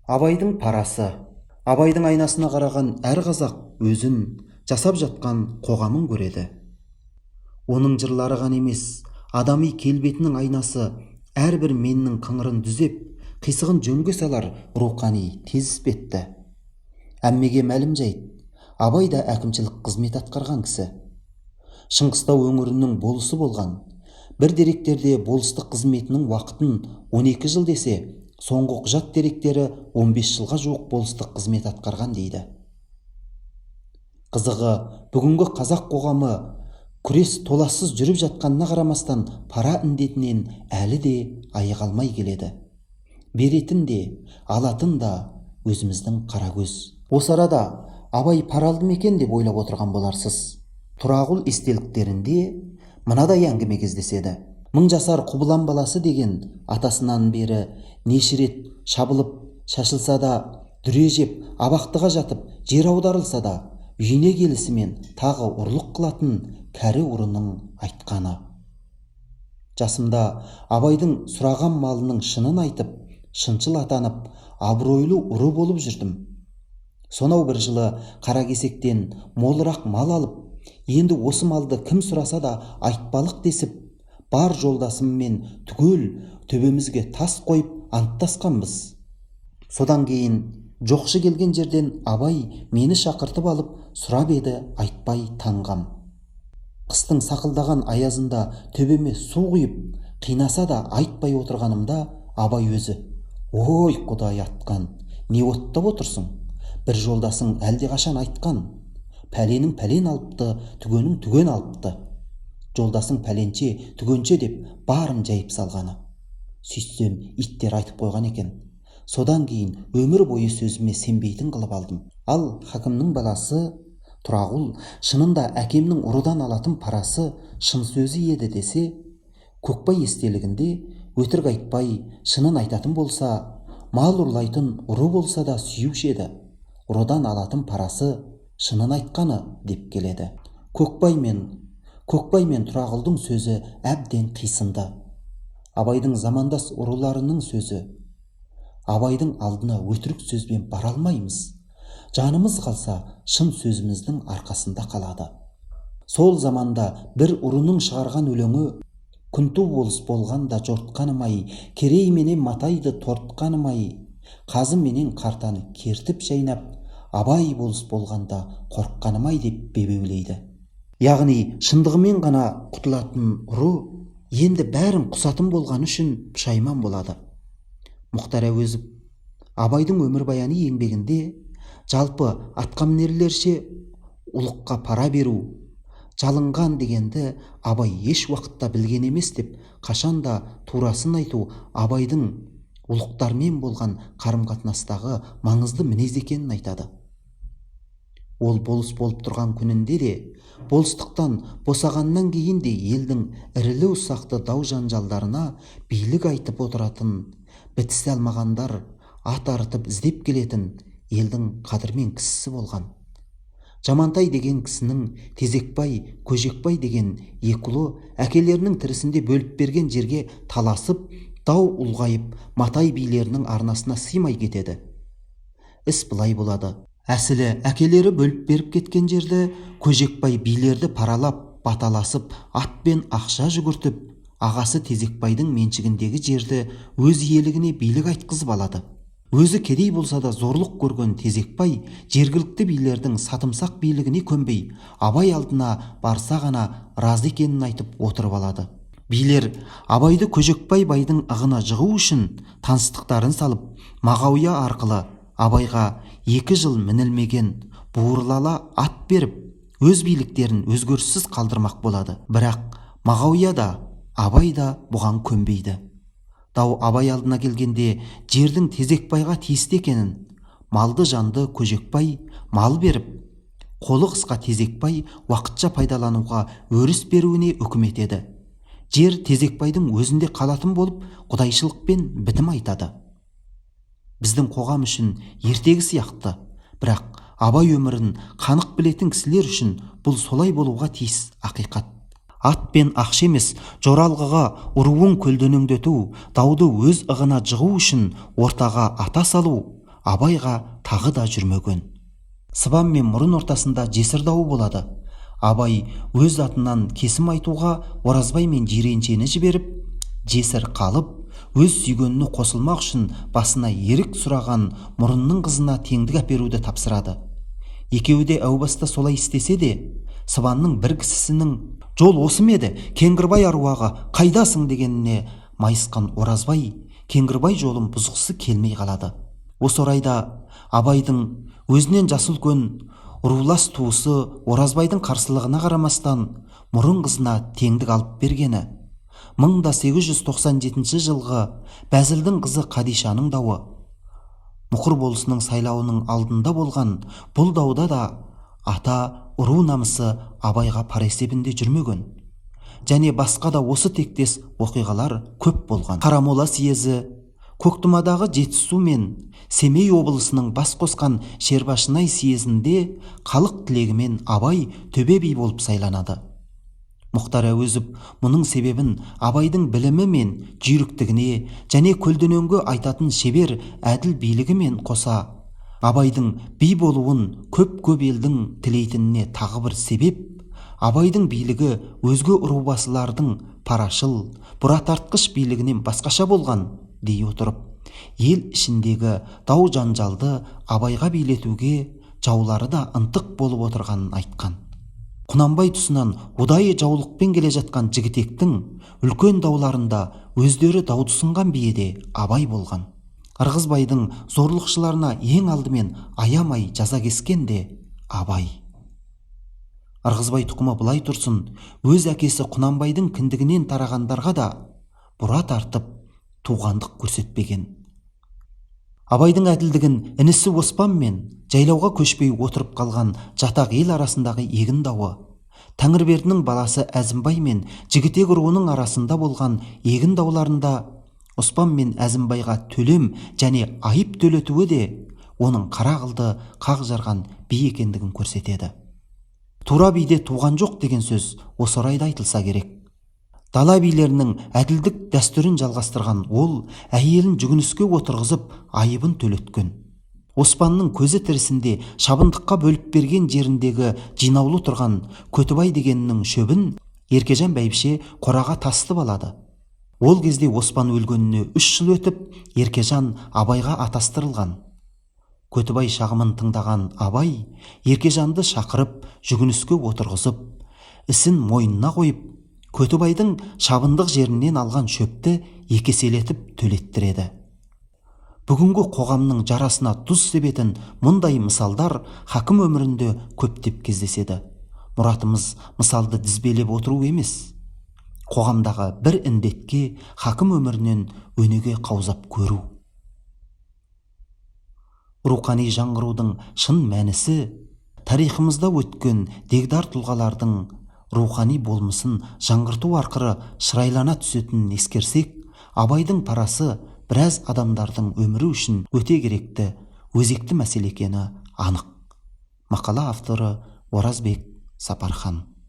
Абайдың парасы. Абайдың айнасына қараған әр қазақ өзін, жасап жатқан қоғамын көреді. Оның жырлары ғана емес, адами келбетінің айнасы, әрбір меннің қыңырын түзеп, қисығын жөнге салар рухани тез іспетті. Әммеге мәлім жайт, Абай да әкімшілік қызмет атқарған кісі. Шыңғыстау өңірінің болысы болған. Бір деректерде болыстық қызметінің уақытын 12 жыл десе, соңғы құжат деректері 15 жылға жуық болыстық қызмет атқарған дейді. Қызығы, бүгінгі қазақ қоғамы күрес толассыз жүріп жатқанына қарамастан, пара індетінен әлі де айыға алмай келеді. Беретін де, алатын да өзіміздің қара көз. Осы арада Абай пара алды ма екен деп ойлап отырған боларсыз. Тұрағұл естеліктерінде мынадай әңгіме кездеседі. Мың жасар Құбылан баласы деген атасынан бері неше рет шабылып шашылса да, дүре жеп, абақтыға жатып, жер аударылса да, үйіне келісімен тағы ұрлық қылатын кәрі ұрының айтқаны. Жасымда Абайдың сұраған малының шынын айтып, шыншыл атанып, абыройлы ұры болып жүрдім. Сонау бір жылы Қаракесектен молырақ мал алып, енді осы малды кім сұраса да айтпалық десіп, бар жолдасыммен түгел төбемізге тас қойып анттасқанбыз. Содан кейін жоқшы келген жерден Абай мені шақыртып алып сұрап еді, айтпай таңғам. Қыстың сақылдаған аязында төбеме су құйып қинаса да айтпай отырғанымда, Абай өзі: «Ой, құдай атқан, не оттап отырсың? Бір жолдасың әлдеқашан айтқан. Пәленің пәлен алыпты, түгенің түген алыпты. Жолдасың пәленше, түгенше», – деп барын жайып салғаны. Сөйтсем, иттер айтып қойған екен. Содан кейін өмір бойы сөзіме сенбейтін қылып алдым. Ал хакімнің баласы Тұрағұл шынында әкемнің ұрыдан алатын парасы шын сөзі еді десе, Көкбай естелігінде өтірік айтпай шынын айтатын болса, мал ұрлайтын ұры болса да сүюші еді, ұрыдан алатын парасы шынын айтқаны деп келеді. Көкбай мен Тұрағұлдың сөзі әбден қисынды. Абайдың замандас ұрыларының сөзі. Абайдың алдына өтірік сөзбен бара алмаймыз. Жанымыз қалса, шын сөзіміздің арқасында қалады. Сол заманда бір ұрының шығарған өлеңі: «Күнту болыс болғанда жортқаным-ай, Керей менен Матайды тортқаным-ай, Қазы менен Қартаны кертіп шайнап, Абай болыс болғанда қорыққаным-ай», – деп бебеулейді. Яғни шындығымен ғана құтылатын ұры енді бәрін құсатын болғаны үшін пұшайман болады. Мұхтар Әуезов Абайдың өмірбаяны еңбегінде жалпы атқамінерлерше ұлыққа пара беру, жалынған дегенді Абай еш уақытта білген емес деп, қашанда турасын айту Абайдың ұлықтармен болған қарым-қатынастағы маңызды мінез екенін айтады. Ол болыс болып тұрған күнінде де, болыстықтан босағаннан кейін де елдің ірілі ұсақты дау жанжалдарына билік айтып отыратын, бітісе алмағандар ат арытып іздеп келетін елдің қадірмен кісісі болған. Жамантай деген кісінің Тезекбай, Көжекбай деген екі ұлы әкелерінің тірісінде бөліп берген жерге таласып, дау ұлғайып, матай билерінің арнасына сыймай кетеді. Іс былай болады. Әсілі, әкелері бөліп беріп кеткен жерді Көжекбай билерді паралап, баталасып, атпен ақша жүгіртіп, ағасы Тезекбайдың меншігіндегі жерді өз иелігіне билік айтқызып алады. Өзі кедей болса да, зорлық көрген Тезекбай жергілікті билердің сатымсақ билігіне көнбей, Абай алдына барса ғана разы екенін айтып отырып алады. Билер Абайды Көжекбай байдың ығына жығу үшін таныстықтарын салып, Мағауия арқылы Абайға 2 жыл мінілмеген буырлала ат беріп, өз биліктерін өзгеріссіз қалдырмақ болады. Бірақ Мағауия да, Абай да бұған көнбейді. Дау Абай алдына келгенде, жердің Тезекбайға тиісті екенін, малды жанды Көжекбай мал беріп, қолы қысқа Тезекбай уақытша пайдалануға өріс беруіне үкім етеді. Жер Тезекбайдың өзінде қалатын болып, құдайшылықпен бітім айтады. Біздің қоғам үшін ертегі сияқты, бірақ Абай өмірін қанық білетін кісілер үшін бұл солай болуға тиіс ақиқат. Ат пен ақша емес, жоралғыға ұруын көлденеңдету, дауды өз ығына жығу үшін ортаға ата салу. Абайға тағы да жүрмеген. Сыбан мен Мұрын ортасында жесір дауы болады. Абай өз атынан кесім айтуға Оразбай мен Жиреншені жіберіп, жесір қалып, өз сүйгеніне қосылмақ үшін басына ерік сұраған Мұрынның қызына теңдік әперуді тапсырады. Екеуі де әу баста солай істесе де, Сыбанның бір кісісінің «Жол осы ма еді, Кеңгірбай аруағы, қайдасың?» дегеніне майысқан Оразбай Кеңгірбай жолын бұзғысы келмей қалады. Осы орайда Абайдың өзінен жасы үлкен рулас туысы Оразбайдың қарсылығына қарамастан Мұрын қызына теңдік алып бергені, 1897 жылғы Бәзілдің қызы Қадишаның дауы, Мұқыр болысының сайлауының алдында болған бұл дауда да ата ұру намысы Абайға пара есебінде жүрмеген. Және басқа да осы тектес оқиғалар көп болған. Қарамола съезі, Көктұмадағы Жетісу мен Семей облысының бас қосқан Шербашынай съезінде халық тілегімен Абай төбе би болып сайланады. Мұхтар Әуезов мұның себебін Абайдың білімі мен жүйріктігіне және көлденеңге айтатын шебер әділ билігімен қоса, Абайдың би болуын көп-көп елдің тілейтініне тағы бір себеп, Абайдың билігі өзге рубасылардың парашыл, бұратартқыш билігінен басқаша болған дей отырып, ел ішіндегі дау-жанжалды Абайға билетуге жаулары да ынтық болып отырғанын айтқан. Құнанбай тұсынан ұдайы жаулықпен келе жатқан жігітектің үлкен дауларында өздері дауды ұсынған биі де Абай болған. Ырғызбайдың зорлықшыларына ең алдымен аямай жаза кескен де Абай. Ырғызбай тұқымы былай тұрсын, өз әкесі Құнанбайдың кіндігінен тарағандарға да бұра тартып туғандық көрсетпеген. Абайдың әділдігін інісі Оспан мен жайлауға көшпей отырып қалған жатақ ел арасындағы егін дауы, Тәңірбердінің баласы Әзімбай мен Жігітек руының арасында болған егін дауларында Оспан мен Әзімбайға төлем және айып төлетуі де оның қара қылды қақ жарған би екендігін көрсетеді. Тура биде туған жоқ деген сөз осы орайда айтылса керек. Дала билерінің әділдік дәстүрін жалғастырған ол әйелін жүгініске отырғызып айыбын төлеткен. Оспанның көзі тірісінде шабындыққа бөліп берген жеріндегі жинаулы тұрған Көтібай дегеннің шөбін Еркежан бәйбіше қораға тасытып алады. Ол кезде Оспан өлгеніне 3 жыл өтіп, Еркежан Абайға атастырылған. Көтібай шағымын тыңдаған Абай Еркежанды шақырып, жүгініске отырғызып, ісін мойнына қойып, Көтібайдың шабындық жерінен алған шөпті екеселетіп төлеттіреді. Бүгінгі қоғамның жарасына тұз себетін мұндай мысалдар хакім өмірінде көптеп кездеседі. Мұратымыз мысалды тізбелеп отыру емес. Қоғамдағы бір індетке хакім өмірінен өнеге қаузап көру. Рухани жаңғырудың шын мәнісі тарихымызда өткен дегдар тұлғалардың рухани болмысын жаңғырту арқылы шырайлана түсетінін ескерсек, Абайдың парасы біраз адамдардың өмірі үшін өте керекті, өзекті мәселе екені анық. Мақала авторы Оразбек Сапархан.